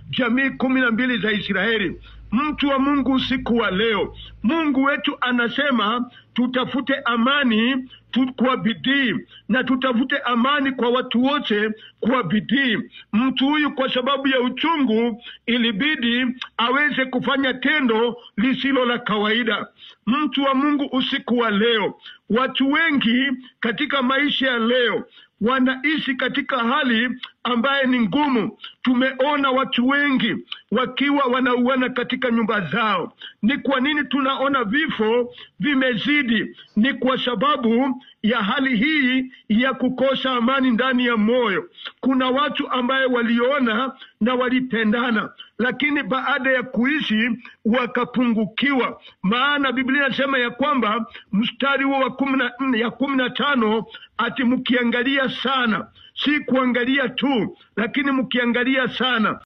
Jamii 12 za Israeli. Mtu wa Mungu, usiku wa leo, Mungu wetu anasema tutafute amani kwa bidii na tutafute amani kwa watu wote kwa bidii. Mtu huyu kwa sababu ya uchungu ilibidi aweze kufanya tendo lisilo la kawaida. Mtu wa Mungu, usiku wa leo, watu wengi katika maisha ya leo wanaishi katika hali ambaye ni ngumu. Tumeona watu wengi wakiwa wanauana katika nyumba zao. Ni kwa nini tunaona vifo vimezidi? Ni kwa sababu ya hali hii ya kukosa amani ndani ya moyo. Kuna watu ambaye waliona na walipendana, lakini baada ya kuishi wakapungukiwa. Maana Biblia inasema ya kwamba mstari huo wa 14 ya 15, ati mkiangalia sana, si kuangalia tu, lakini mkiangalia sana.